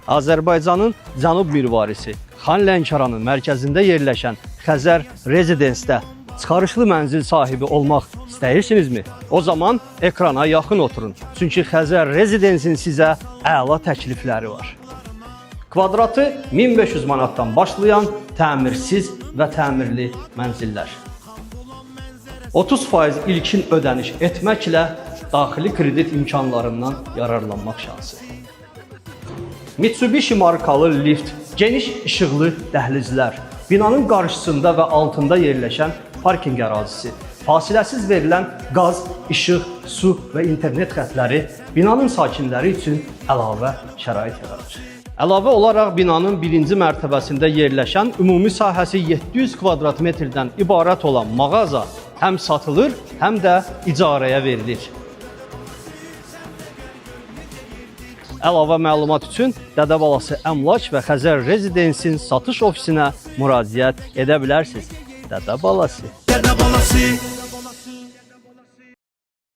Azərbaycanın cənub mirvarisi Xan Lənkəranın mərkəzində yerləşən Xəzər Residence-də çıxarışlı mənzil sahibi olmaq istəyirsinizmi? O zaman ekrana yaxın oturun. Çünki Xəzər Residence-in sizə əla təklifləri var. Kvadratı 1500 manatdan başlayan təmirsiz və təmirli mənzillər. 30% ilkin ödəniş etməklə daxili kredit imkanlarından yararlanmaq şansı. Mitsubishi markalı lift, geniş işıqlı dəhlizlər, binanın qarşısında və altında yerləşən parkinq ərazisi, fasiləsiz verilən qaz, işıq, su və internet xətləri binanın sakinləri üçün əlavə şərait yaradır. Əlavə olaraq binanın birinci mərtəbəsində yerləşən ümumi sahəsi 700 kvadrat metrdən ibarət olan mağaza həm satılır, həm də icarəyə verilir. Əlavə məlumat üçün Dədəbalası Əmlak və Xəzər Rezidensin satış ofisinə müraciət edə bilərsiniz. Dədəbalası. Dede balası.